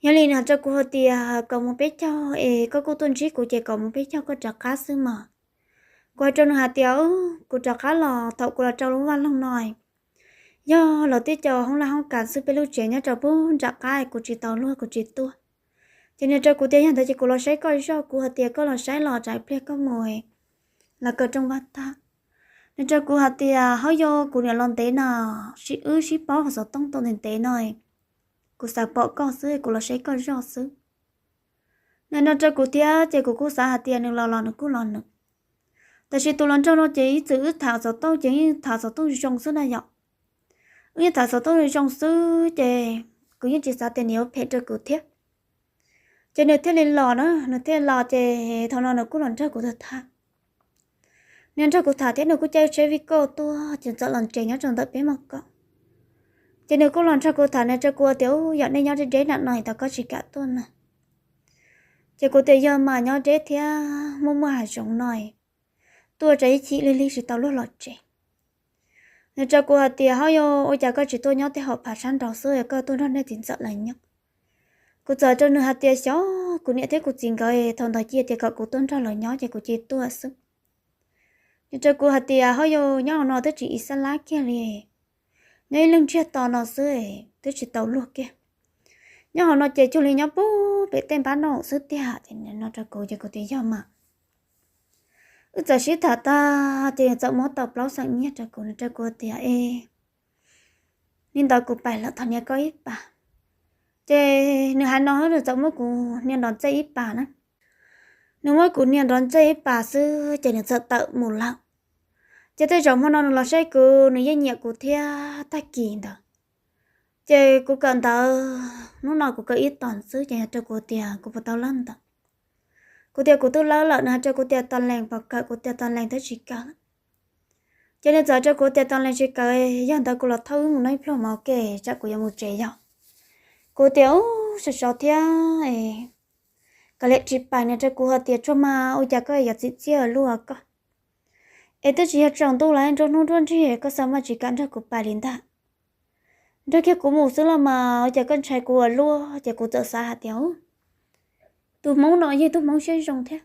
Yog li nws hais rau kuv hais tias kom mus peb caug es koj kuj tuaj ntsib kuv ces kom mus peb caug koj rov qab xwb mas. Kuv hais rau nws hais tias, kuv rov qab los thaum kuv los rau lub vaj loog no, yog los tib co hoob laj hoob kas xwb, peb lub tsev nyob rau pub nram qab, kuv tsis tau luag kuv tsis tuaj. Ces nws rau kuv tias yog ntawd ces kuv los saib koj zoj. Kuv hais tias koj los saib los tsam pliag koj mus los kaw rooj vag tag. Nws rau kuv hais tias, hauj yau, kuv niam los ntev no, sib wb sib paub hauv xov tooj tau ntev ntev no, kuv xav pom koj xwb, kuv los saib koj zoj xwb. Nws no rau kuv thiab ces kuv kuj xav hais tias nws los los nws kuj los nws. Tab sis tus hluas nraug no ces ib txwm wb tham xov tooj ces yeej tham xov tooj zoo xwb na yom. Wb yeej tham xov tooj zoo xwb ces kuv yeej tsis xav tias nws yuav phem rau kuv thiab. Ces nws thiaj li los na, nws thiaj los ces thaum no nws kuj los nrog kuv tham. Nws nrog kuv tham thiab nws kuj caij tsheb vij kauj tuaj ces txawm los tsev nyob rau ntawm peb mog ko. Ces nws kuj los nrog kuv tham, nws rau kuv tias, u, yog nej nyob deb deb nram no es tau koj tsis kam tuaj na. Ces kuv tias yog mas, nyob deb thiab muaj muaj hav zoov no, tuaj tsam ib chim lig lig tsis tau luag los tsev. Nws rau kuv hais tias, hauj yau, ua cas koj tsis tuaj nyob tej hom phav sab nraud xwb, koj tuaj nrog nej txiv ntxawm lawv nyob? Kuv txawm rau nws hais tias, xyov, kuv niam thiab kuv txiv nkawd thaum ntawd cia tias kom kuv tuaj nrog lawv nyob ces kuv cia tuaj xwb. Nws rau kuv hais tias, hauj yau, nyob hauv no twb tsis ib xab lab kiag li, nyob ib leeg ntsiag to no xwb, twb tsis tau luag kiag. Nyob hauv no ces cuag li nyob pub pem tej npab no xwb tiag. Ces nws no rau kuv ces kuv tias yog mas. Wb txawm sib tham tag ces nws txawm muab tau plaub xeem nyiaj rau kuv, nws rau kuv tias, e, li ntawd kuv pais lawm, thov nias koj ib pas. Ces nws hais no nws txawm muab kuv nias nrov ntxej ib pas na. Nws muab kuv nias nrov ntxej ib pas xwb ces nws txawm tawm mus lawm. Ces tej zaum hmo no nws los saib kuv, nws yeej nyiam kuv thiab tag kis ntawd. Ces kuv kawm ntawv, hnub no kuv kawm ib tog xwb ces nws rau kuv tias kuv puas tau lawb ntawv. Kuv tias kuv twb lawb lawm, nws hais rau kuv tias tos lees puas kawm, kuv tias tos lees twb tsis kawm lawm. Ces nws txawm rau kuv tias tos lees tsis kawm, yog ntawd kuv los thauj wb mus noj ib pluag mov ke tsam kuv yuav mus tsev yog. Kuv tias u, sov sov thiab, kav liam tsis pais. Nws rau kuv hais tias tsuag mas ua cas koj yuav txim txiaj ua luaj koj, es twb tsis yog tsaus ntuj los nruab hnub nruab nrig koj xav mas tsis kam nrog kuv pais li ntag. Nrog kiag kuv mus xwb los mas ua cas koj ntshai kuv ua luaj? Ces kuv txawm xav hais tias tus hmoob no yog tus hmoob siab zoo thiab.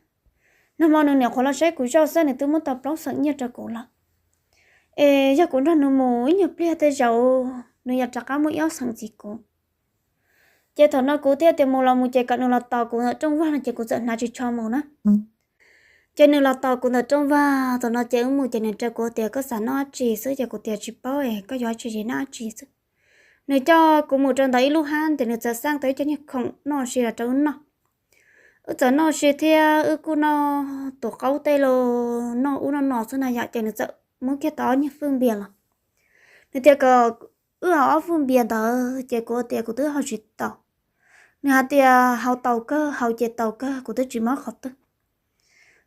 Nag hmo nws nyuam qhuav los saib kuv zoj xwb nws twb muab tau plaub xeem nyiaj rau kuv lawm. Es yog kuv nrog nws mus ib nyuag pliag tej zaum nws yuav rov qab muaj ib ob xeem ntxiv kuv. Ces thaum no kuv thiaj tias mus los mus ces kom nws los tos kuv ntawm rooj vag no ces kuv txawm hnav ris tsho mus na. Ces nws los tos kuv ntawm rooj vag, thaum no ces wb mus ces nws rau kuv tias koj xav noj dab tsi xwb ces kuv tias tsis paub es koj yuav dab tsi ces noj dab tsi xwb. Nws coj kuv mus rau ntawm ib lub hab ces nws txawm xaj tau ib co niag khoom noj si los rau wb noj. Wb txawm noj si thiab wb kuj noj tus qaub tej los noj ub noj no xwb na yom, ces nws txawm muab kiag tau ob niag fwj npias los. Nws tias kom wb haus ob fwj npias ntawd ces kuv tias kuv twb haus tsis tau. Nws hais tias haus tau kawg, haus ces tau kawg, kuv twb tsis mob qhov twg.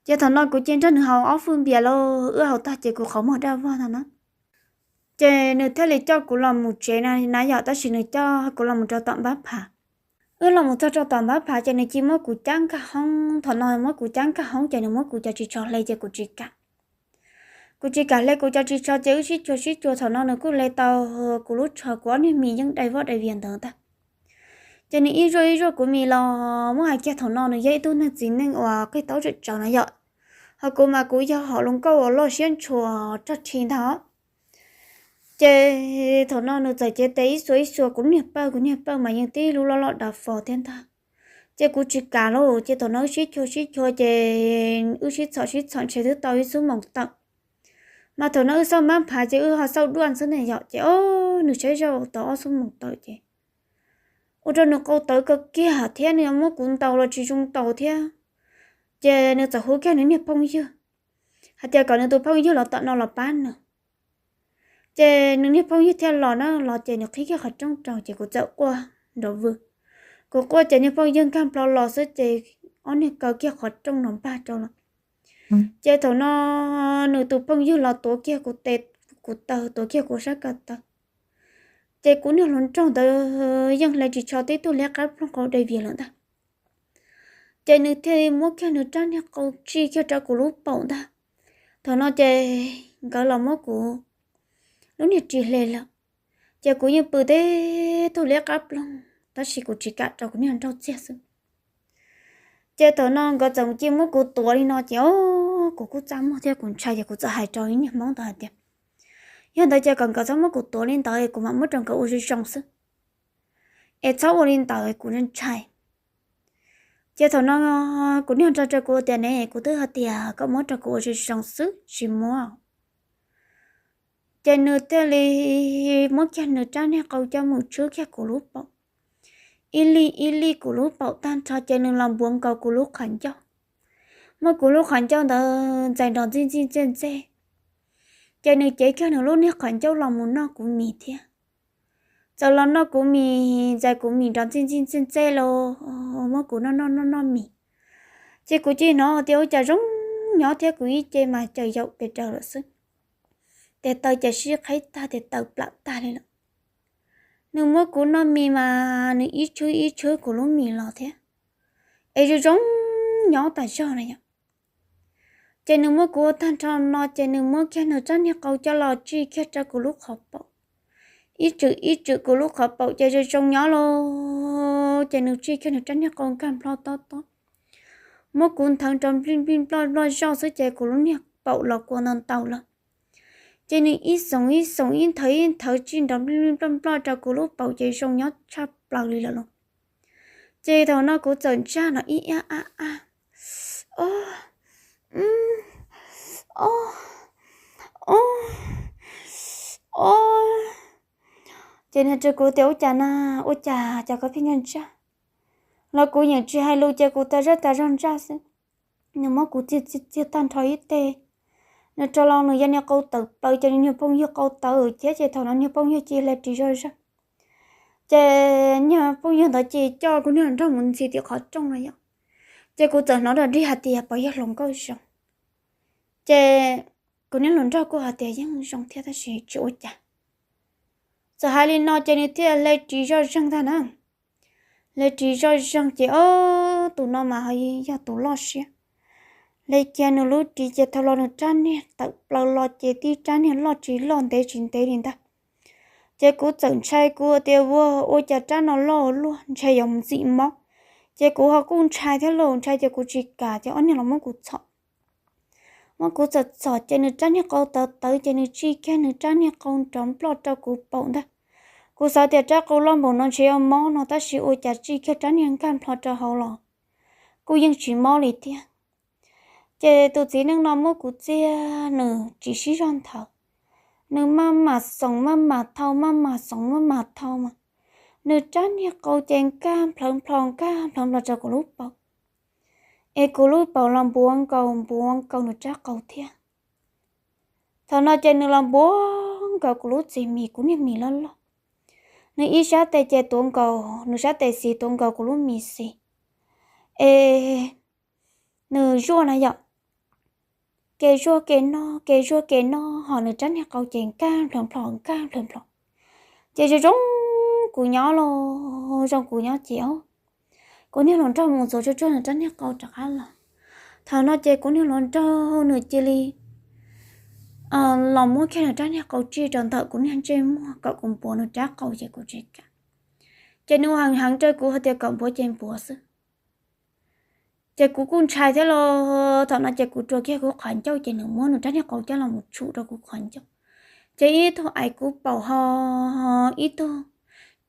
Ces thaum no kuv cia nrog nws haus ob fwj npias los wb haus tag ces kuv qhov muag daj vog ntag na. Ces nws thiaj li coj kuv los mus tsev na yom, tab sis nws coj kuv los mus rau tom npab phav. Wb los mus txog rau tom npab phav ces nws cia muab kuv cab nkag hoob, thaum no muab kuv cab nkag hoob ces nws muab kuv cov ris tsho hle ces kuv tsis kam. Kuv tsis kam hle kuv cov ris tsho ces wb sib cuag sib cuag, thaum no nws kuj hle tau kuv lub tsho, kuv ob niag mis yeej dai voj dai vias ntawd ntag. Ces nws ib zuaj ib zuaj kuv mis los muab hais kiag, thaum no nws yog ib tug neeg txiv neej uas qig taub tsawm tsaus na yom, ho kuv mas kuv yog hom lub nkauj uas loj siab ntshua rog rhi ntag. Ces thaum no nws txawm cev tes ib xuas ib xuas kuv niag pawg, kuv niag pawg mas yeej tib lub loj loj dav fo thiab ntag. Ces kuv tsis kam lauj, ces thaum no wb sib cuag sib cuag ces wb sib txhom sib txhom ntshe twb tau ib xuab moos tawm. Mas thaum no wb xauj npab phav ces wb ho xauj duaj xwb ne yom, ces o, nws saib zoj tau ob xuab moos tawm ces ua rau nws qau tawv kawg kiag thiab nws muab kuv ntaus los tsis zoo ntaus thiab. Ces nws txawm hu kiag nws niag phooj ywg hais tias kom nws tus phooj ywg los tom no los pab nws. Ces nws niag phooj ywg thiaj los na, los ces nws qhib kiag qhov rooj rau ces kuv txawm quaj nrov vwg. Kuv quaj ces niag phooj ywg nkag nplo los xwb ces ob niag kaw kiag qhov rooj no npag rau lawm. Ces thaum no nws tus phooj ywg los tuav kiag kuv tes, kuv taw, tuav kiag kuv sab ko taw. Ces kuv niag hluas nraug ntawd yeej hle ris tsho tib tug liab qab ploog qau dai vias lawm ntag. Ces nws thiaj li muab kiag nws rab niag qau tsij kiag rau kuv lub paum ntag. Thaum no ces nkawd los muab kuv lub niag ris hle lawm. Ces kuv yeej pw tib tug liab qab ploog tab sis kuv tsis kam rau kuv niag hluas nraug txiag xwb. Ces thaum no nkawd txawm cia muab kuv tuav li no ces o, kuv kuj txaj muag thiab kuv ntshai ces kuv txawm hais rau ib niag hmoob ntawd hais tias, yog ntawd ces kom nkawd txhob muab kuv tuav li ntawd es kuv mam muab rau nkawd ua zoo zoo xwb, es txhob ua li ntawd kuv ntshai. Ces thaum no kuv niag hluas nraug rau kuv tias ne, kuv twb hais tias kom muab rau kuv ua zoo zoo xwb tsis muab. Ces nws thiaj li muab kiag nws rab niag qau coj mus tshwb kiag kuv lub paum, ib lij ib lij kuv lub paum tag nrho ces nws los npuav nkaus kuv lub qhov ncauj, muab kuv lub qhov ncauj ntawd ntxais nrov ntxij ntxij ntxej ntxej. Ces nws cev kiag nws lub niag qhov ncauj los mus noj kuv mis thiab. Txawm los noj kuv mis, ntxais kuv mis nrov ntxij ntxij ntxej ntxej los muab kuv noj noj noj noj mis. Ces kuv cia hnov tias ua cas zoo nyob thiab kuv ib ce mas caws yaum pes raws lawm xwb. Tes taw ces sib qhaib tag, tes taw plam tag li lawm. Nws muab kuv noj mis mas nws ib tshwb ib tshwb kuv lub mis los thiab, es zoo zoo nyob tas zog na yom. Ces nws muab kuv ua tag nrho no ces nws muab kiag nws rab niag qau coj los tsij kiag rau kuv lub qhov paum, ib tswm ib tswm kuv lub qhov paum ces zoo zoo nyob los, ces nws tsij kiag nws rab niag qau nkag nplho tob tob, muab kuv nthawv nrov nplij nplij nploj nploj zoj xwb ces kuv lub niag paum los kua ntau ntau lawm. Ces nws ib xoom ib xoom ib nthawv ib nthawv tsij nrov nplij nplij nploj nploj rau kuv lub paum ces zoo nyob tshaj plaws li lawm los. Ces thaum no kuv txawm ntsaj no ib ab ab ab, o, o, o, o. Ces nws hais rau kuv tias ua cas na, ua cas cas koj pheej ntsaj ntsaj? Los kuv yeej tsis hais lus ces kuv tas zaj tas zog ntsaj xwb. Nws muab kuv txiag txiag txiag tag nrho ib teg, nws rov los nws yog niag qau tawv plaws ces nws niag phooj ywg qau tawv thiab ces thaum no niag phooj ywg cia li ris zoj zeeg. Ces niag phooj ywg ntawd ces coj kuv niag hluas nraug mus ntxhi tim qhov rooj no yom. Ces kuv txawm hnov rau dig hais tias puas yog hluas nkauj zoo. Ces kuv niag hluas nraug kuj hais tias yeej zoo thiab tab sis tsis ua cas. Txawm hais li no ces nws thiaj hle ris zoj zeeg ntag na. Hle ris zoj zeeg ces o, tus no mas yog tus loj siab. Hle kiag nws lub ris ces thaum los nws rab niag tawm plaws los ces tib rab niag loj tsis loj ntev tsis ntev li ntag. Ces kuv txawm ntshai kuv tias ua, ua cas rab no loj luaj ntshe yuav ntxim mob. Ces kuv ho kuj ntshai thiab los ntshai ces kuv tsis kam ces ob niag los muab kuv txhom. Muab kuv txhom txhom ces nws rab niag qau tawv tawv ces nws tsij kiag nws rab niag qau nrov nploj rau kuv paum ntag. Kuv xav tias rab qau loj npaum no ntshe yuav mob no tab sis ua cas tsij kiag rab niag nkag nplho rau hauv los kuj yeej tsis mob li thiab. Ces tus txiv neej no muab kuv txiag nws tsis sib zog nthawv, nws maj mam xoom maj mam thau maj mam xoom maj mam thau mas nws rab niag qau ces nkag nplhawv nplho nkag nplhawv nplho rau kuv lub paum, es kuv lub paum los npuav nkaus npuav nkaus nws rab qau thiab. Thaum no ces nws los npuav nkaus kuv lub txiv mis, kuv niag mis loj loj. Nws ib sab tes ces tuav nkaus, nws sab tes xis tuav nkaus kuv lub mis xis, es nws zuaj na yom, ke zuaj ke noj ke zuaj ke noj ho nws rab niag qau ces nkag nplhawv nplho nkag nplhawv nplho. Ces zoo zoo kuv nyob los, zoo kuv nyob ces kuv niag hluas nraug mus ntxuav tsuag tsuag nws rab niag qau rov qab los. Thaum no ces kuv niag hluas nraug nws cia li los muab kiag nws rab niag qau tsij rau ntawm kuv niag ntsej muag kom kuv npuav nws rab qau ces kuv tsis kam. Ces nws heev heev rau kuv hais tias kom npuav ces npuav xwb. Ces kuv kuj ntshai thiab los, thaum no ces kuv rua kiag kuv qhov ncauj ces nws muab nws rab niag qau coj los mus tshum rau kuv qhov ncauj. Ces ib tug ais kuv paum ho ib tug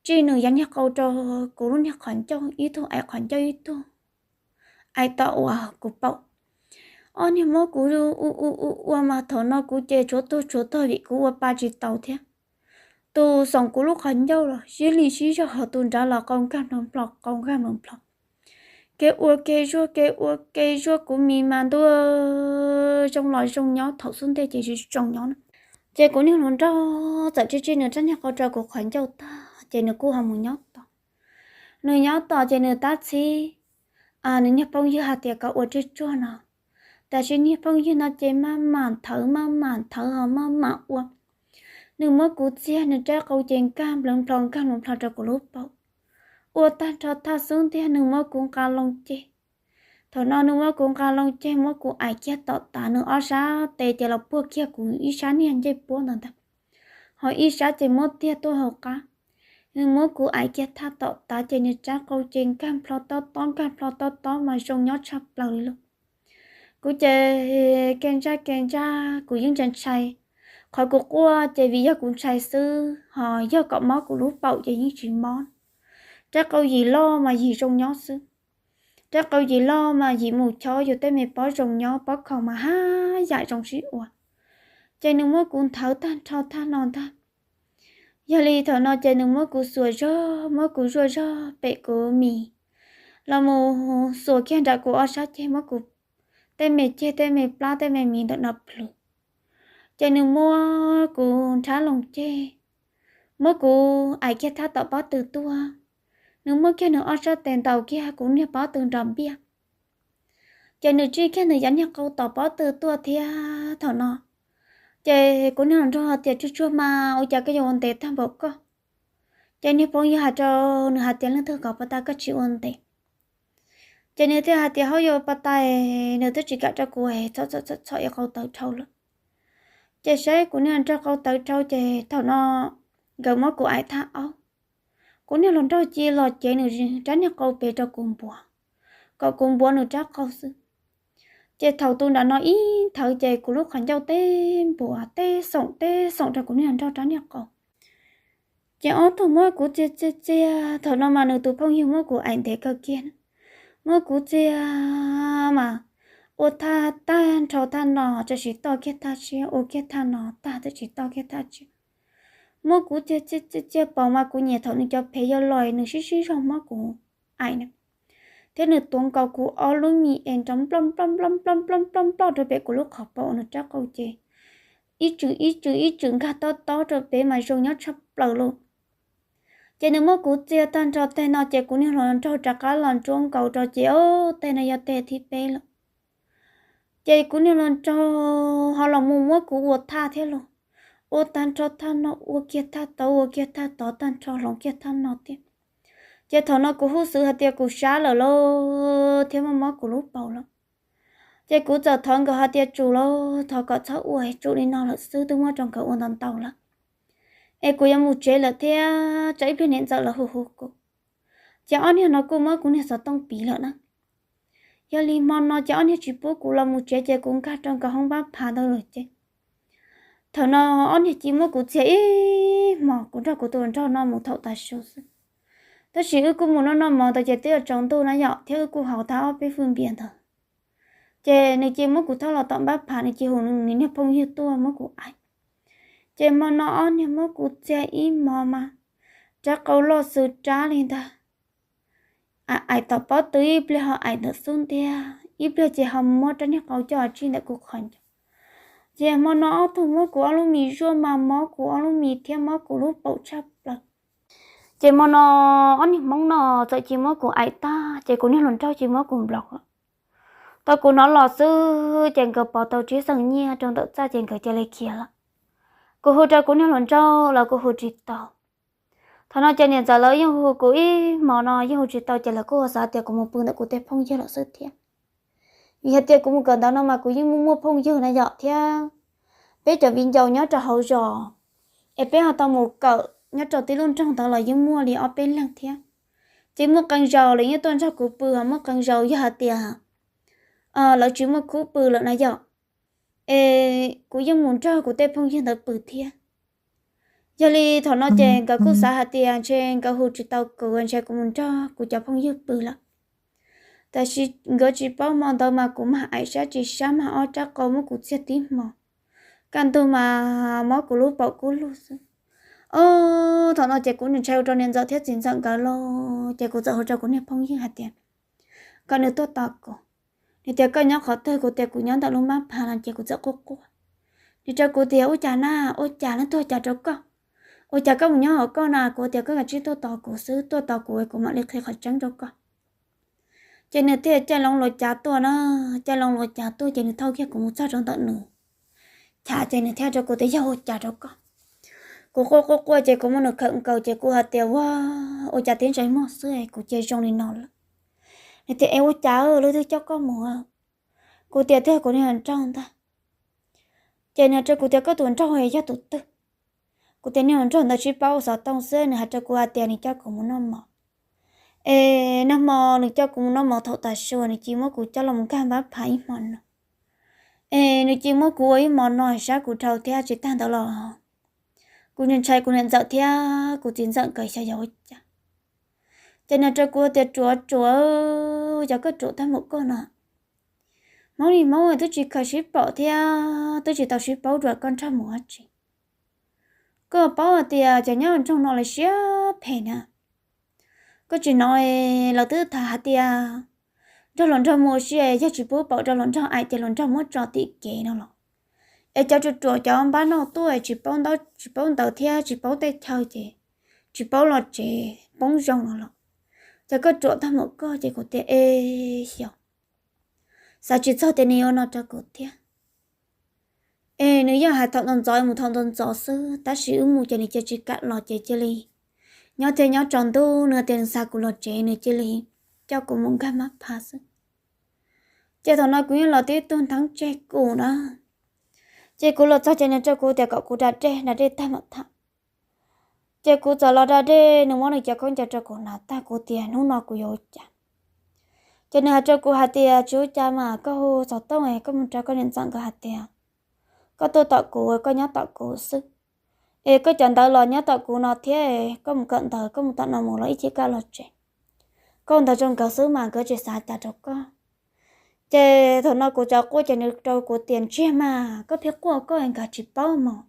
tsij nws yav niag qau rau kuv lub niag qhov ncauj, ib tug ais qhov ncauj ib tug ais tom uas kuv paum. Ob niag muab kuv ua ua ua mas thaum no kuv ces tshuav tuag tshuav tuag vim kuv ua pa tsis tau thiab. Tus xoom kuv lub qhov ncauj los sib li sib zog ho tus nrad los qau nkag nplho nplho qau nkag nplho nplho. Kev ua kev zuaj kev ua kev zuaj kuv mis mas ntuj, zoo los zoo nyob thaum xub ntiag ces tsis zoo nyob na. Ces kuv niag hluas nraug txawm tsij tsij nws rab niag qau rau kuv qhov ncauj tag ces nws kuj ho mus nyob tos. Nws nyob tos ces nws tab txhib nws niag phooj ywg hais tias kom ua tsuag tsuag no. Tab sis niag phooj ywg no ces maj mam nthawv maj mam nthawv ho maj mam ua. Nws muab kuv txiag nws rab qau ces nkag nplhawv nplho nkag nplhawv nplho rau kuv lub paum. Ua tag nrho thaj xub ntiag nws muab kuv nqa loo ceg. Thaum no nws muab kuv nqa loo ceg muab kuv ais kiag tom tav, nws ob sab tes ces los puag kiag kuv ib sab niag ncej puab ntawd ntag, ho ib sab ces muab tiag tuaj hauv qab. Nws muab kuv aim kiag thaj tom tav ces nws rab qau ces nkag nplho tob tob nkag nplho tob tob mas zoo nyob tshaj plaws li lauj. Kuv ces ke ntsaj ke ntsaj kuv yeej ntshai ntshai. Qhov kuv quaj ces vim yog kuv ntshai xwb, ho yog kom mob kuv lub paum ces yeej tsis mob. Rab qau yim loj mas yim zoo nyob xwb. Rab qau yim loj mas yim mus chob yus tej me pob zoo nyob, pob khoom mas haj yam zoo sib ua. Ces nws muab kuv nthawv tag nrho tag no ntag. Yog li thaum no ces nws muab kuv xuas zog, muab kuv zuaj zog pem kuv mis, los mus xuas kiag nram kuv ob sab ceg, muab kuv tej me ceg tej me plab tej me mis ntawm no plhws. Ces nws muab kuv nrhab loos ceg, muab kuv aim kiag thaj tom pob tw tuaj. Nws muab kiag nws ob sab tes ntaus kiag kuv niag pob tw nrov npiaj. Ces nws tsij kiag nws yav niag qau tom pob tw tuaj thiab thaum no. Ces kuv niag hluas nraug tias, Tsuag tsuag mas, ua cas koj yuav ua ntev tag npaum koj? Ces niag phooj ywg hais rau nws hais tias, Leej twg kom pas tas koj tsis ua ntev? Ces nws thiaj hais tias, Hauj, yuav pas tas, nws twb tsis kam rau kuv txhom txhom txhom ib qau tawv dhau lawm. Ces saib kuv niag hluas nraug qau tawv dhau ces thaum no nkawd muab kuv aim thaj aub. Kuv niag hluas nraug cia li los cev nws rab niag qau pem rau kuv npuav, kom kuv npuav nws rab qau xwb. Ces thaum tus nram no ib nthawv ces kuv lub qhov ncauj teb npuav teb xoom teb xoom rau kuv niag hluas nraug rab niag qau. Ces ob tug muab kuv txiag txiag txiag, thaum no mas nws tus phooj ywg muab kuv aim ntev kawg kiag, muab kuv txiag mas ua thaj tag nrho thaj no, tso siv toj kiag thaj tshiab, ua kiag thaj no tag, tso siv toj kiag thaj tshiab. Muab kuv txiag txiag txiag txiag pom mas kuv nyiam thaum nws cov phev yuav los nws sib sib zog muab kuv aim na, thiab nws tuav nkaus kuv ob lub mis es nrov nploj nploj nploj nploj nploj nploj nploj rau pem kuv lub qhov paum uas nws rab qau ces ib tswm ib tswm ib tswm nkag tob tob rau pem mas zoo nyob tshaj plaws lauj. Ces nws muab kuv txiag tag nrho teg no ces kuv niag hluas nraug rov qab los ntsuab nkaus rau ces, o, teg no yog teg thib peb lawm. Ces kuv niag hluas nraug ho los mus muab kuv ua thaj thiab los, ua tag nrho thaj no ua kiag thaj tod ua kiag thaj tod tag nrho hloov kiag thaj no thiab. Ces thaum no kuv huj xwv hais tias kuv sab lawm lauj thiab muaj mob kuv lub paum lawm. Ces kuv txawm thov nkawd hais tias, Tsum lauj, thov kom txhob ua, tsum li no lawm xwb, twb muab rau nkawd ua ntau ntau lawm, es kuv yuav mus tsev lawm thiab, tsam ib pliag niam ntxawm lawv hu hu kuv. Ces ob niag no kuj muab kuv niag xov tooj piv lawm na. Yog li hmo no ces ob niag tsis pub kuv los mus tsev ces kuv nkag rau nkawd hoob pab phav ntawd lawm ces thaum no ob niag cia muab kuv txiag ib hmos, kuv nrog kuv tus hluas nraug no mus thaum tav su xwb. Tab sis wb kuj mus noj noj mov ntawd ces twb yuav tsaus ntuj na yom, thiab wb kuj haus tag ob peb fwj npias ntawd. Ces nws cia muab kuv thauj los tom npab phav, nws cia hu nws niag phooj ywg tuaj muab kuv aim. Ces hmo no ob niag muab kuv txiag ib hmos mas rab qau loj xwb rab li ntag. Aim tom pob tw ib pliag ho aim ntawm xub ntiag, ib pliag ces ho muab rab niag qau coj tsij ntawm kuv qhov ncauj. Ces hmo no ob tug muab kuv ob lub mis zuaj mas mob kuv ob lub mis thiab mob kuv lub paum tshaj plaws. Ces hmo no ob niag hmoob no txawm cia muab kuv aim tag ces kuv niag hluas nraug cia muab kuv nplov. Tau kuv hnov los xwb ces nkawd pov tau tsib xeem nyiaj rau ntawm txaj ces nkawd cia li khiav lawm. Kuv hu rau kuv niag hluas nraug los kuv hu tsis tau. Thaum no ces niam ntxawm lawv yeej hu kuv ib hmos no yeej hu tsis tau ces lawv kuj ua xav tias kuv mus pw ntawm kuv tej phooj ywg lawm xwb thiab. Vim hais tias kuv mus kawm ntawv no mas kuv yeej muaj muaj phooj ywg na yom, thiab peb cov viv ncaus nyob rau hauv zos es peb ho tau mus kawm nyob rau tib lub nroog ntawd los yeej muaj li ob peb leeg thiab. Ces muaj qee zaus lawv yeej tuaj nrog kuv pw, ho muaj qee zaus yog hais tias lawv tsis muaj khub pw lawm na yom, es kuv yeej mus nrog kuv tej phooj ywg ntawd pw thiab. Yog li thaum no ces nkawd kuj xav hais tias ntshe nkawd hu tsis tau kuv, ntshe kuv mus nrog kuv cov phooj ywg pw lawm. Tab sis nkawd tsis paub hmo ntawd mas kuv mag aim sab tsis sab, mag ob rab qau muab kuv txiag tib hmos, kaj ntug mas mob kuv lub paum kub lug xwb. Ob, thaum no ces kuv ntshai ua rau niam ntxawm thiab txiv ntxawm nkawd los ces kuv txawm hu rau kuv niag phooj ywg hais tias kom nws tuaj tos kuv. Nws tias koj nyob qhov twg, kuv tias kuv nyob ntawm lub npab phav no ces kuv txawm quaj quaj. Nws rau kuv tias ua cas na, ua cas leej twg ua cas rau koj? Ua cas koj mus nyob hauv koj na? Kuv tias koj kav tsij tuaj tos kuv xwb, tuaj tos kuv kuv mam li qhia qhov tseeb rau koj. Ces nws thiaj caij loo luav cav tuaj na, caij loo luav cav tuaj ces nws thauj kiag kuv mus txog rau ntawm nws chav ces nws thiaj rau kuv tias yog ua cas rau koj? Kuv quaj quaj quaj ces kuv muab nws khawm nkaus ces kuv hais tias ua, ua cas tib ntsais muag xwb kuv cia zoo li no lawm. Nws tias es ua cas leej twg coj koj mus? Kuv tias twb yog kuv niag hluas nraug ntag. Ces nws rau kuv tias koj tus nraug yog tus twg? Kuv tias niag hluas nraug ntawd tsis paub ua xov tooj xwb, nws hais rau kuv hais tias nws coj kuv mus noj mov. Es nag hmo nws coj kuv mus noj mov thaum tav su, nws cia muab kuv coj los nkag npab phav ib hmo no. Es nws cia muab kuv ua ib hmo no, sab kuv dhau thiab. Tsis tag ntawd los kuv ntshai kuv niam ntxawm thiab kuv txiv ntxawm nkawd xyov yog ua cas, ces nws rau kuv tias Ruam, Ruam, yog koj ruam tag npaum koj no, Hmoob li Hmoob twb tsis khaws sib paum thiab twb tsis tau sib paub dua, koj nrog mus dab tsi? Koj paub hais tias cov nyob nroog no lawv siab phem na. Koj tsis hnov lawv twb tham hais tias nrog hluas nraug mus ua si, yog tsis pub paum rau hluas nraug aim ces hluas nraug muab tso tim kev no los? Es cov ruam ruam cov npab noj tuaj tsis paub ntawv thiab tsis paub tej chaw ces tsis paub los tsev poob zoo no los? Ces koj ruam tag npaum koj. Ces kuv tias es xyov, xav tsis txog tias nws yuav no rau kuv thiab. Es nws yeej hais thaum ntxov ntxov mus thaum ntxov ntxov xwb, tab sis wb mus ces nws cia tsis kam los ces cia li nyob thiab nyob tsaus ntuj, nws tias nws xa kuv los tsev, nws cia li coj kuv mus nkag mab pha xwb. Ces thaum no kuv yeej los tib tug ntheeb tseg kuv na. Ces kuv los txog ces nws rau kuv tias kom kuv da dej, da dej tag mam tham. Ces kuv txawm los da dej, nws muab nws cov khaub ncaws rau kuv hnav tag, kuv tias hnub no kuv yuav ua cas? Ces nws hais rau kuv hais tias tsis ua cas mas koj hu xov tooj es koj mus rau koj niam ntxawm nkawd hais tias koj tuaj tom kuv, koj nyob tom kuv xwb, es koj cov ntawv los nyob tom kuv no thiab, koj mus kawm ntawv, koj mus tom no mus los ib chim kaj los tsev. Koj ntawv rau nkawd xwb mas nkawd tsis xav cas rau koj. Ces thaum no kuv txawm quaj ces nws rau kuv tias ntsiag mas koj pheej quaj koj nkawd tsis paub mos,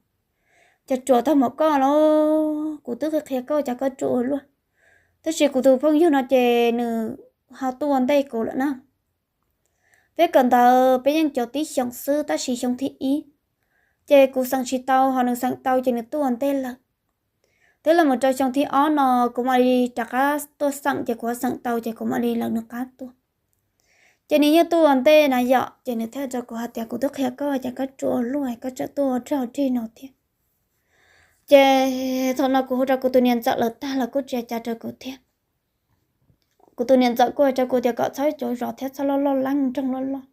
cov ruam tag npaum koj los. Kuv twb qhia qhia koj cas koj ruam ua luaj. Tab sis kuv tus phooj ywg no ces nws ho tuaj ua ntej kuv lawm na. Peb kawm ntawv peb yeej cov tib xyoos xwb tab sis xyoo thib ib ces kuv xeem tsis tau ho nws xeem tau ces nws tuaj ua ntej lawm. Twb los mus rau xyoo thib ob no kuv mam li rov qab tuaj xeem ces kuv ho xeem tau ces kuv mam li lawv nws qab tuaj. Ces nws yeej tuaj ua ntej na yom, ces nws thiaj rau kuv hais tias kuv twb qhia koj cas koj ruam ua luaj koj tseem tuaj ua rog rig no thiab. Ces thaum no kuv hu rau kuv tus niam ntxawm lawv tag los kuj tsis hais cas rau kuv thiab. Kuv tus niam ntxawm kuj hais rau kuv tias kom txhob cov zov thiab txhob loj loj leeb nroog loj loj.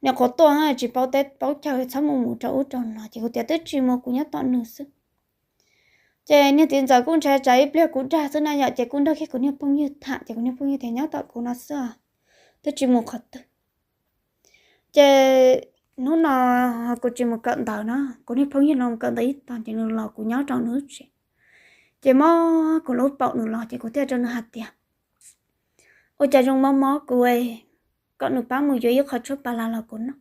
Niam qhuav tuaj tsis paub teb paub chaw txhob mus mus rau ub rau no ces kuv tias twb tsis mus kuv nyob tom nws xwb. Ces niag txiv ntxawm kuj ntshai tsam ib pliag kuv dag xwb na yom, ces kuj nrog kiag kuv niag phooj ywg tham ces kuv niag phooj ywg tias nyob tom kuv no xwb, twb tsis mus qhov twg. Ces hnub no kuv tsis mus kawm ntawv no, kuv niag phooj ywg no mus kawm ntawv ib tog ces nws los kuv nyob rau nws lub tsev. Ces mob kuv lub paum nws los ces kuv thiaj rau nws hais tias ua cas zoo mob mob kuv, kom nws pab mus yuav ib qho tshuaj pas las los kuv noj.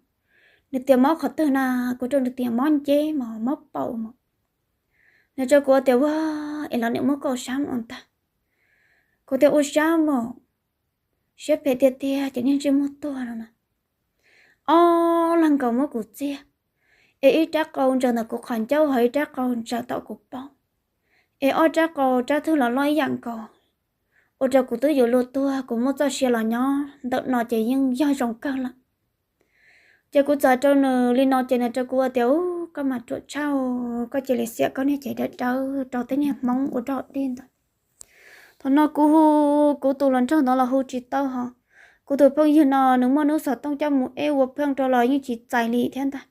Nws tias mob qhov twg na, kuv rau nws tias mob nceb mos mob paum mos. Nws rau kuv tias ua es los niam muab koj ua sab mus ntag. Kuv tias ua sab mos, siab phem tiag tiag ces niag ntsej muag tuag no na. Ob leeg nkaus muab kuv txiag, es ib rab qau ntsaws ntawm kuv qhov ncauj ho ib rab qau ntsaws tom kuv paum, es ob rab qau rab twg los loj ib yam nkaus, ua rau kuv twb yuav luag tuag. Kuv muaj txoj sia los nyob ntawm no ces yeej yog zoo kawg lawm. Ces kuv txawm rau nws li no ces nws rau kuv tias u, koj mas ruam tshaj, koj cia li xiam koj niag cev dawb dawb rau tej niag Hmoob ua rog dig ntawd. Thaum no kuv hu kuv tus hluas nraug ntawd los hu tsis tau ho. Kuv tus phooj ywg no nws muaj lub xov tooj coj mus eb ua pheej rau los yeej tsis txais li thiab ntag.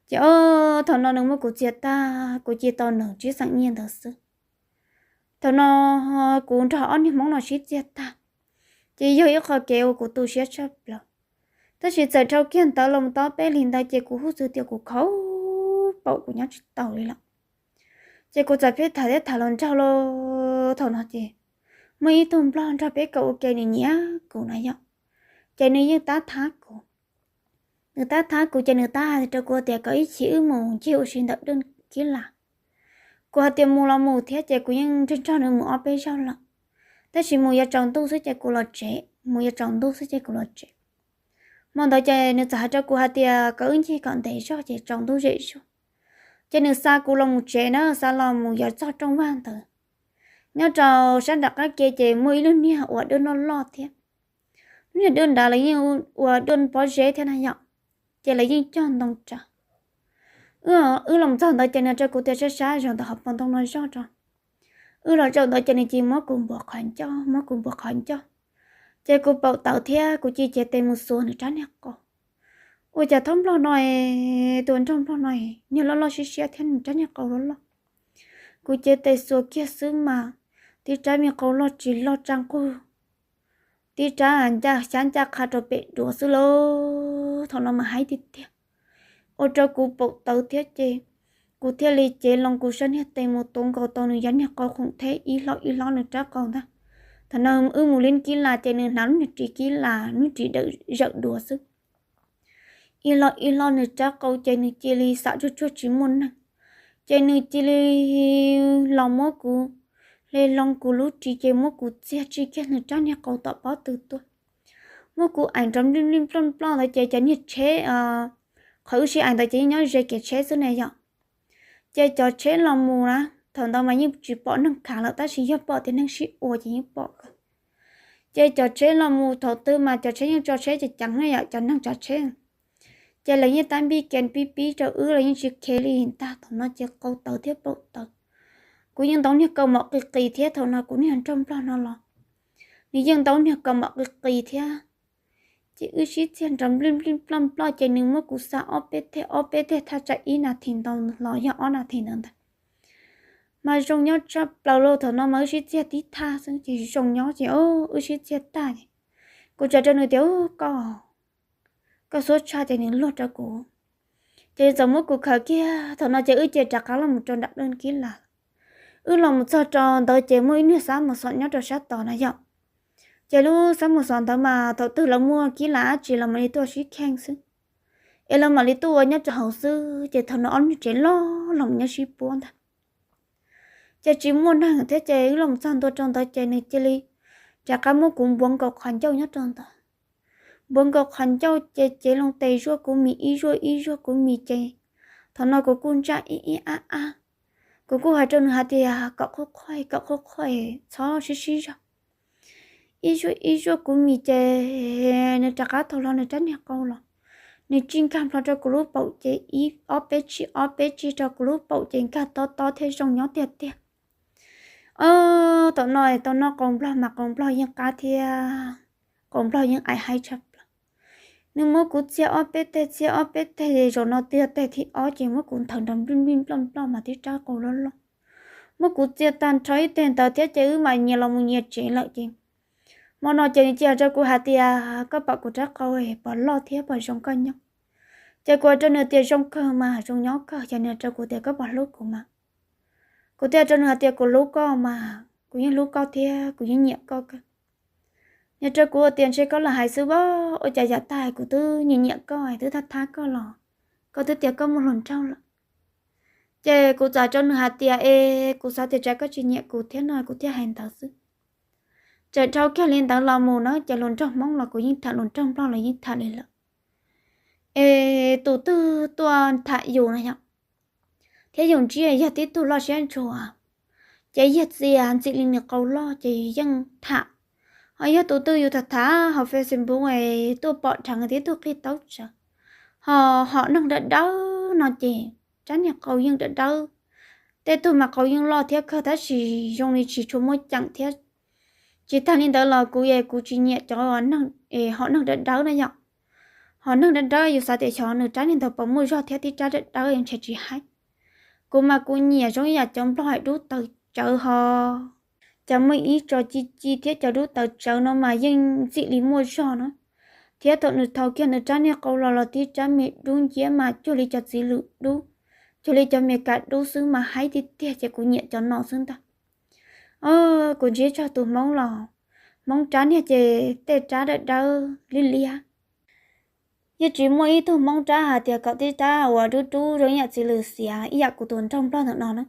Ces thaum no nws muab kuv txiag tag, kuv cia tau nws tsib xeem nyiaj ntawd xwb. Thaum no kuv nrog ob niag Hmoob no sib txiag tag, ces yog ib qho kev uas kuv tu siab tshaj plaws. Tab sis txawm dhau kiag ntawd los mus tau peb hlis ntawd ces kuv hu xwb tias kuv khov paum kuv nyob tsis taus li lawm. Ces kuv txawm pheej tham thiab tham hluas nraug los thaum no ces muaj ib tug nplog nrog peb kawm ua ke nws nyiam kuv na yom, ces nws yeej tab thab kuv. Nws tab thab kuv ces nws tab hais rau kuv tias kom ib chim wb mus ncig ua si ntawm dej kib las. Kuv hais tias mus los mus thiab ces kuv yeej nrog nrog nws mus ob peb zaug lawm. Tab sis mus yuav tsaus ntuj xwb ces kuv los tsev, mus yuav tsaus ntuj xwb ces kuv los tsev. Hmo ntawd ces nws txawm hais rau kuv hais tias kom wb ncig kom ntev zog ces tsaus ntuj zem zuag. Ces nws xa kuv los mus tsev na, xa los mus yuav txog rooj vag ntawd. Nyob rau sab nram qab ke ces muaj ib lub niag ua dej loj loj thiab. Lub niag dej nrad los yeej ua dej pob zeb thiab na yom, ces lawv yeej cog ntoo ras. Wb los txog ntawd ces nws rau kuv tias sab sab zog ntawm hauv paus ntoo no zog rau. Wb los zaum ntawd ces nws cia muab kuv npuav qhov ncauj, muab kuv npuav qhov ncauj. Ces kuv paum tawv thiab kuv cia cev tes mus xuas nws rab niag qau. Ua cas thaum nplog no, tus nraug nplog no niag loj loj siab siab thiab nws rab niag qau loj loj. Kuv cev tes xuas kiag xwb mas tib rab me qau loj tsis loj tsa nqug, tib rab ncaj xyab ncaj qha rau pem duav xwb lauj. Thaum no mas haib tiag tiag, ua rau kuv paum tawv thiab ces kuv thiaj li cev loo kuv sab niag tes mus tuav nkaus tau nws yav niag qau khoom thiab ib hlob ib hlob nws rab qau ntag. Thaum no wb mus li kib las ces nws hnav lub niag ris kib las, lub ris zawm duav xwb. Ib hlob ib hlob nws rab qau ces nws cia li xam tsuag tsuag tsis muaj neeg, ces nws cia li los muab kuv hle loo kuv lub ris ces muab kuv txiag tsis kiag nws rab niag qau tom pob tw tuaj, muab kuv aim nrov nplij nplij nploj nploj ntawd ces cov niag tsheb, qhov wb sib aim ntawd ces yeej nyob ze kev tsheb xwb ne yom. Ces cov tsheb los mus na, thaum ntawd mas yeej tsis pom neeg khav lawm tab sis yog pom tias neeg sib ua ces yeej pom kawg. Ces cov tsheb los mus thaum twg mas cov tsheb yeej tso tsheb ceev ceev na yom, cov neeg tsav tsheb. Ces lawv yeej tab npij kev pib pib rau wb los yeej tsis khev li ntag. Thaum no ces qau tawv thiab paum tawv. Kuv yeej ntaus niag kaus mom qis qis thiab, thaum no kuv niag nraug nplog no los nws yeej ntaus niag kaus mom qis qis thiab. Ces wb sib txiag nrov nplij nplij nploj nploj ces nws muab kuv xa ob peb teg ob peb teg thaj tsam ib nas this ntau los yog ob nas this ntawd ntag. Mas zoo nyob tshaj plaws lauj, thaum no mas wb sib txiag tib thaj xwb ces zoo nyob ces wb sib txiag tag ces kuv txawm rau nws tias, Koj, koj xuab tshaj ces nws luag rau kuv. Ces nws txawm muab kuv khaws kiag, thaum no ces wb cia rov qab los mus rau nram dej kib las. Wb los mus txog rau ntawd ces muaj ib niag xab mus xom nyob rau sab tod na yom. Ces lub xab mus xom ntawd mas thaum twg lawv muaj kib las dab tsi los mam li tuaj sib kheej xwb, es lawv mam li tuaj ua nyob rau hauv xwb. Ces thaum no ob niag tsev loj los mus nyob sib puab ntag. Ces tsis muaj neeg thiab ces wb los mus txog ntua rau ntawd ces nws cia li rov qab muab kuv npuav nkaus qhov ncauj nyob rau ntawd. Npuav nkaus qhov ncauj ces cev loo tes zuaj kuv mis ib zuaj ib zuaj kuv mis ces thaum no kuv kuj ntsaj ib ib ab ab. Kuv kuj hais rau nws hais tias, Kom qhuaj qhuaj, kom qhuaj qhuaj, txhob sib sib zog. Ib zuaj ib zuaj kuv mis ces nws rov qab thau hlo nws rab niag qau los, nws tsij nkag nplho rau kuv lub paum ces ib ob peb tsij ob peb tsij rau kuv lub paum ces nkag tob tob thiab zoo nyob tiag tiag. Thaum no tau noj qau nplog mas qau nplog yeej qab thiab qau nplog yeej aim haib tshaj plaws. Nws muab kuv txiag ob peb teg txiag ob peb teg, zaum no txiag teg thib ob ces muab kuv nthawv nrov nplij nplij nploj nploj mas tib rab qau loj loj. Muab kuv txiag tag nrho ib teg ntawd thiab ces wb mam nyias los mus nyias tsev lawm ces hmo no ces nws cia rau kuv hais tias, Koj pom kuv rab qau pom loj thiab pom zoo koj nyob? Ces kuv hais rau nws tias, Zoo kawg mas, zoo nyob kawg. Ces nws hais rau kuv tias, Koj puas hlub kuv mas? Kuv thiaj hais rau nws hais tias, Kuv hlub koj mas, kuv yeej hlub koj thiab kuv yeej nyiam koj kawg. Nws hais rau kuv tias, Ntshe koj lam hais xwb as, ua cas yav tag kuv twb nyiam nyiam koj, twb thab thab koj los koj twb tias koj muaj hluas nraug lawm. Ces kuv txawm hais rau nws hais tias, Es kuv xav tias tsam koj tsis nyiam kuv thiab no kuv thiaj hais ntawd xwb. Txawm dhau kiag li ntawd los mus na ces hluas nraug Hmoob los kuv yeej tham, hluas nraug Nplog los yeej tham li lawm. Es tus twg tuaj tham yus na yom, thiab yus ntsib yog tib tug loj siab ntshua, ces yog txias ntxim li nws qau loj ces yeej tham. Ho yog tus twg yus tham tham hauv Facebook es tuaj pom dheev tib tug qig taub tsawv, ho hom neeg dawb dawb no ces rab niag qau yeej dawb dawb. Tej tug mas qau yeej loj thiab kawg tab sis zoo li tsis tshua muaj ceem thiab. Tsis tag li ntawd los kuv es kuv tsis nyiam cov neeg, hom neeg dawb dawb na yom. Hom neeg dawb dawb yus xav tias xyov nws rab niag ntawd puas muaj zog thiab tib rab dawb dawb ntshe tsis haib. Kuv mas kuv nyiam zoo ib yam cov nplog hais dub taws tsawv ho. Cov muaj ib tso ci ci thiab cov dub taws tsawv no mas yeej ntxim li muaj zog na. Thiab thaum nws thau kiag nws rab niag qau los los tib rab me dub nciab mas cuag li cov txiv lws dub, cuag li cov me kas dub xwb mas haib tiag tiag ces kuv nyiam cov no xwb ntag. Kuv ntsib txog tus Hmoob los, Hmoob rab niag ces tej rab dawb dawb liab liab. Yeej tsis muaj ib tug Hmoob rab hais tias kom tib rab uas dub dub zoo ib yam txiv lws xiav ib yam kuv tus nraug Nplog ntawm no na.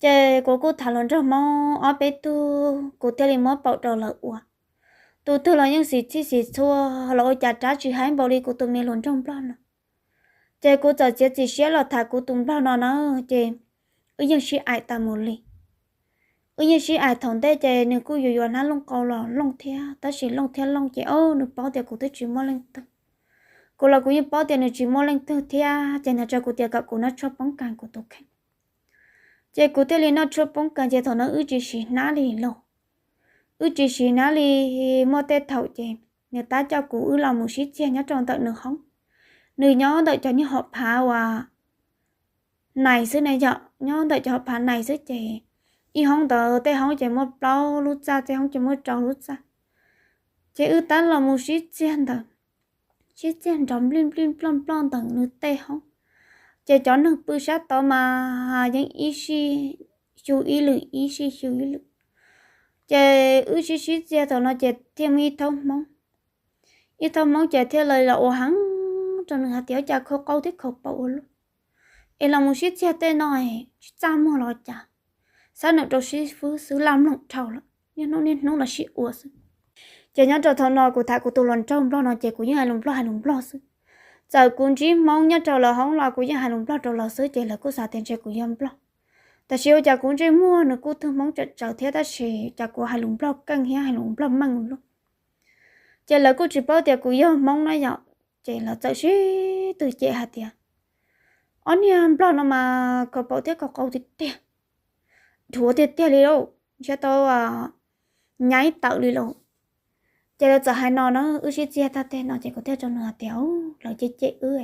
Ces kuv kuj tham hluas nraug Hmoob ob peb tug kuv thiaj li muab paum rau lawv ua. Tus twg los yeej xis txhij xis txhua los ua cas rab tsis haib npaum li kuv tus me hluas nraug Nplog no. Ces kuv txawm txiav txim siab los tham kuv tus Nplog no na, ces wb yeej sib aim tas mus li. Wb yeej sib aim thaum ntej ces nws kuj yuav yuav hnab looj qau los looj thiab, tab sis looj thiab looj ces o nws paub tias kuv twb tsis muaj leej twg. Kuv los kuv yeej paub tias nws tsis muaj leej twg thiab ces nws hais rau kuv tias kom kuv noj tshuaj poob kas kuv tus kheej. Ces kuv thiaj li noj tshuaj poob kas ces thaum no wb tsis siv hnab li lauj. Wb tsis siv hnab li, muaj tej thaum ces nws tab coj kuv wb los mus sib txiag nyob rau ntawm nws hoob. Nws nyob ntawm cov niag hom phav uas nais xwb ne yom, nyob ntawm cov phav nais xwb ces ib hoob ntawd tej hoob ces muaj plaub lub txaj, tej hoob ces muaj rau lub txaj. Ces wb tab los mus sib txiag ntawd, sib txiag nrov nplij nplij nploj nploj ntawm nws tej hoob. Ces cov neeg pw sab tod mas yeej ib sij xyu ib lwm, ib sij xyu ib lwm. Ces wb sib sib txiag thaum no ces thiaj muaj ib thaub hmoob, ib thaub hmoob ces thiaj li los ua heev rau nws hais tias, Ua cas khaus qau thiab khaus paum ua luaj es los mus sib txiag tej no tsis txaj muag los cas? Xab nawm rau sib fwb xwb, laj mloog dhau lawm, niaj hnub niaj hnub los sib ua xwb. Ces nyob rau thaum no kuv tham kuv tus hluas nraug nplog no ces kuv yeej hais lus nplog hais lus nplog xwb. Txawm kuv ntsib hmoob nyob rau lawv hoob los kuv yeej hais lus nplog rau lawv xwb, ces lawv kuj xav tias ntshe kuv yog nplog. Tab sis ua cas kuv ntsej muag nws kuj thwj hmoob tsawm tsawv thiab, tab sis cas kuv hais lus nplog keej thiab hais lus nplog meej luaj. Ces lawv kuj tsis paub tias kuv yog hmoob na yom. Ces lawv txawm sib tw cem hais tias, Ob niag nplog no mas khaus paum thiab khaus qau tiag tiag, dhuav tiag tiag li lauj, ntshe tau nyaib tawm li lauj. Ces lawv txawm hais no na, wb sib txiag tag teg no ces kuv thiaj rau nws hais tias, Lawv cem cem wb,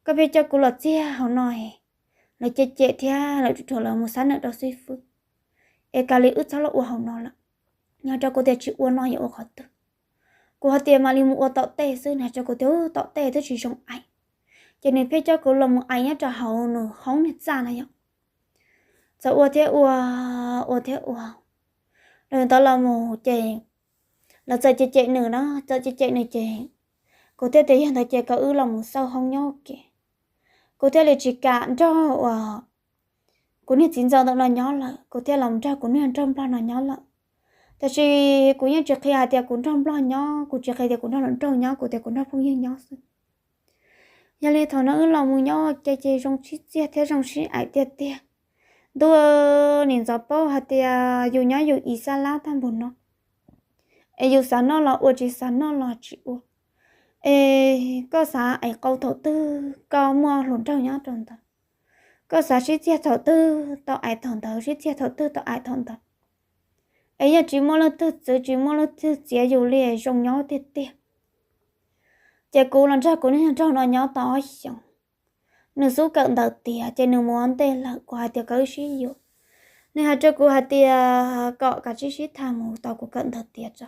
koj pheej coj kuv los txiag hauv no, lawv cem cem thiab lawv tsuas rhuav lawv mus xab nawm rau xib fwb, es kav liam wb txhob los ua hauv no lawm. Nws hais rau kuv tias, Tsis ua no yuav ua qhov twg? Kuv hais tias, Mam li mus ua tom tej xwb. Nws hais rau kuv tias, Tom tej twb tsis zoo aim. Ces nws pheej coj kuv los mus aim nyob rau hauv nws hoob niag txaj na yom. Txawm ua thiab ua, ua thiab ua, los ntawd los mus ces lawv txawm cem cem nws na, txawm cem cem nws ces kuv thiaj tias yog ntawd ces kom wb los mus xauj hoob nyob ua ke. Kuv thiaj li tsis kam nrog uas kuv niag txiv ntxawm ntawm no nyob lawm, kuv thiaj los nrog kuv niag nraug nplog no nyob lawm. Tab sis kuv yeej tsis qhia hais tias kuv nraug nplog nyob, kuv tsis qhia tias kuv nraug hluas nraug nyob, kuv tias kuv nraug phooj ywg nyob xwb. Yog li thaum no wb los mus nyob ua ke ces zoo sib txiag thiab zoo sib aim tiag tiag. Ntuj, nim ntxov paub hais tias yus nyob yus ib xab lab tag npaum no, es yus xav noj los ua, tsis xav noj los tsis ua. Es koj xav aim qau thaum twg koj muaj hluas nraug nyob rau ntawd, koj xav sib txiag thaum twg tau aim thaum ntawd, sib txiag thaum twg tau aim thaum ntawd. Es yog tsis muaj leej twg txwv, tsis muaj leej twg txiav yus li, zoo nyob tiag tiag. Ces kuv los nrog kuv niag nraug no nyob tau ob xyoos. Nws xub kawm ntawv tiav ces nws mus ua ntej lawm, kuv hais tias kom wb sib yuav. Nws hais rau kuv hais tias kom kav tsij sib tham mus tau kuv kawm ntawv tiav tso.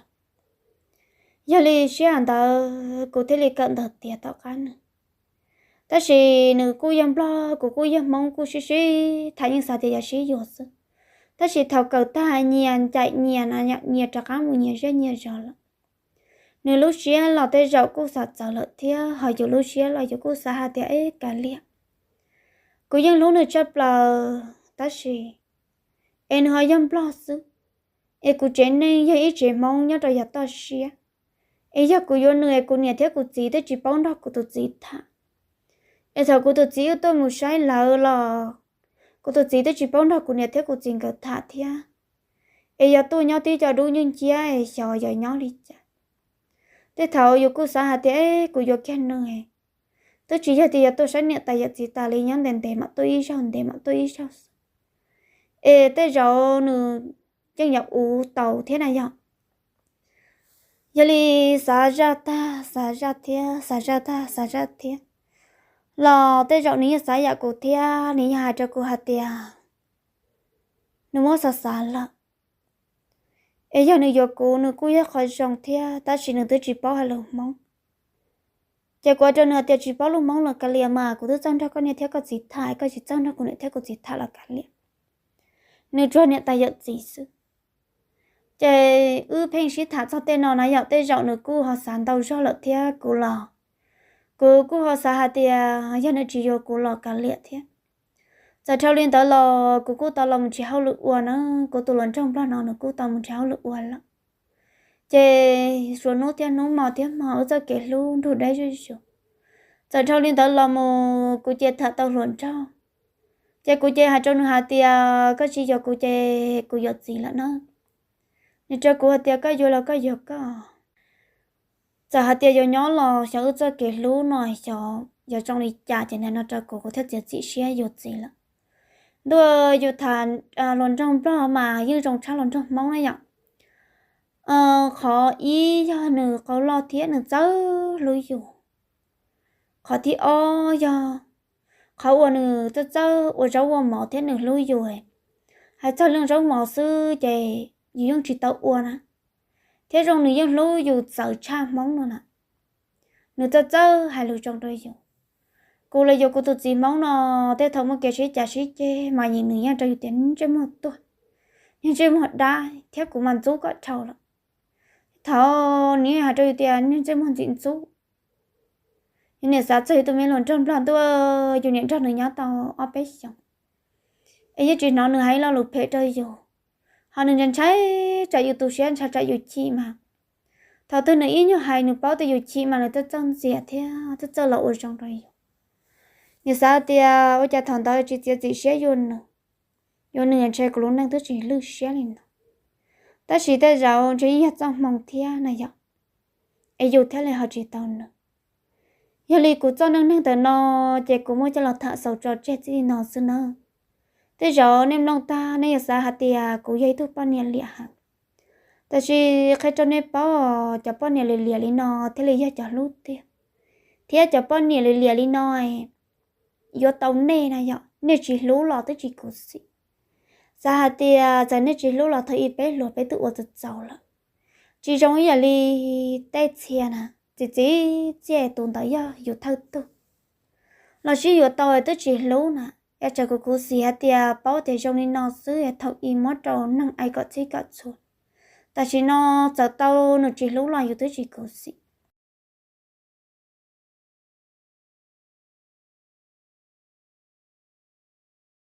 Yog li sij hawm ntawd kuv thiaj li kawm ntawv tiav tom qab nws. Tab sis nws kuj yog nplog, kuv kuj yog hmoob, kuj sib sib tham yeej xav tias yog sib yuav xwb. Tab sis thaum kawm tag nyias ncaim nyias na, nyias rov qab mus nyias zej nyias zos lawm. Nws lub siab los tej zaum kuj xav txawv lawm thiab, ho yus lub siab los yus kuj xav hais tias, Eb, kav liam, kuv yeej hlub nws tshaj plaws, tab sis es nws ho yog nplog xwb, es kuv tsev neeg yog ib tsev hmoob nyob rau yav toj siab. Es yog kuv yuav nws es kuv niam thiab kuv txiv twb tsis paub nrog kuv tus txiv tham. Es thaum kuv tus txiv wb tuaj mus saib lawv los kuv tus txiv twb tsis paub nrog kuv niam thiab kuv txiv nkawd tham thiab. Es yog tuaj nyob tib co dub nciab nciab es xyov yog nyob li cas. Tej thaum yus kuj xav hais tias, Eb, kuv yuav kiag nws, twb tsis yog tias yog tuaj saib niam tais yawm txiv tas li, nyob ntev ntev mam tuaj ib zaug, ntev mam tuaj ib zaug xwb. Es tej zaum nws yeej yuav ua tau thiab na yog. Yog li xav zaj tag xav zaj thiab, xav zaj tag xav zaj thiab, los tej zaum nws yeej xav yam kuv thiab, nws yeej hais rau kuv hais tias nws muab xav xav lawm. Es yog nws yuav kuv nws kuj yog qhov zoo thiab, tab sis nws twb tsis paub hais lus hmoob. Ces kuv hais rau nws tias, Tsis paub lus hmoob los kav liam mas, kuv twb txawj nrog koj niam thiab koj txiv tham, koj tsis txawj nrog kuv niam thiab kuv txiv tham los kav liam. Nws tsuas niam tais yawm txiv xwb. Ces wb pheej sib tham txog tej no na yom, tej zaum nws kuj ho xav ntau zog lawm thiab kuv los kuv kuj ho xav hais tias yog nws tsis yuav kuv los kav liam thiab. Txawm dhau li ntawd los kuv kuj tau los mus nrhiav hauj lwm ua na, kuv tus hluas nraug nplog no nws kuj tau mus nrhiav hauj lwm ua lawm. Ces suav hnub thiab hnub, hmo thiab hmo, wb txoj kev hlub nrug deb zuj zus. Txawm dhau li ntawd los mus kuv cia tham tau hluas nraug, ces kuv cia hais rau nws hais tias, Koj tsis yuav kuv ces kuv yuav txiv lawm na. Nws rau kuv hais tias, Koj yuav los koj yuav koj, txawm hais tias yuav nyob los xyov wb txoj kev hlub no xyov yuav zoo li cas. Ces nws no rau kuv, kuv thiaj txiav txim siab yuav txiv lawm. Ntuj, yus tham hluas nraug nplog mas yeej zoo tshaj hluas nraug hmoob na yom. Qhov ib yog nws qau loj thiab nws txawj hlub yus. Qhov thib ob yog qhov uas nws txawj txawj ua zaub ua mov thiab nws hlub yus, hais txog leej zaub mov xwb ces yus yeej tsis tau ua na, thiab zoo nws yeej hlub yus txawv tshaj Hmoob no na. Nws txawj txawj hais lus zoo rau yus. Kuv los yog kuv tus txiv Hmoob no, tej thaum muaj kev sib cav sib ceg mas nws yeej rau yus tias ntsej muag tuag, ntsej muag dab thiab kuv mas ntxub kom dhau lawm. Thaum nws hais rau yus tias ntsej muag ntxim ntxub. Yus niam xav txog yus tus me hluas nraug Nplog ntuj, yus niam nrog nws nyob tau ob peb xyoos es yeej tsis hnov nws hais lo lus phem rau yus, ho nws ntshai ntshai tsam yus tu siab, ntshai tsam yus chim mas thaum twg nws ib nyuag hais nws paub tias yus chim mas nws txawj txawj ntxias thiab txawj txawj los ua zoo rau yus. Nws xav tias ua cas thaum ntawd tsis txiav txim siab yuav nws, yuav nws ntshe kuv lub neej twb tsis lwj siab li no. Tab sis tej zaum ntshe yeej yog txoj hmoo thiab na yom, es yus thiaj li ho tsis tau nws. Yog li kuv txoj neej neeg ntawm no ces kuv muaj coj los tham xaus tso tseg txij li no xwb nawb. Tej zaum nej mloog tag nej yuav xav hais tias kuv yog ib tug poj niam liam heev, tab sis qhia rau nej paub, cov poj niam liam liam li no thiaj li yog cov hlub tiag, thiab cov poj niam liam liam li no yuav tau nej na yom, nej tsis hlub los twb tsis khuv xim. Xav hais tias txawm nej tsis hlub los thaum ub peb hluas peb twb ua txaus txaus lawm. Tsis zoo ib yam li tej txhia na, txiv txiv txiaj tus ntawd yog yus thawj tug los sib yuav tau twb tsis hlub na. Es tsam kuv khuv xim hais tias paub tias zoo li no xwb es thaum ub muab rau neeg aim kom txhij kom txhua, tam sim no txawm tau nws tsis hlub los yus twb tsis khuv xim.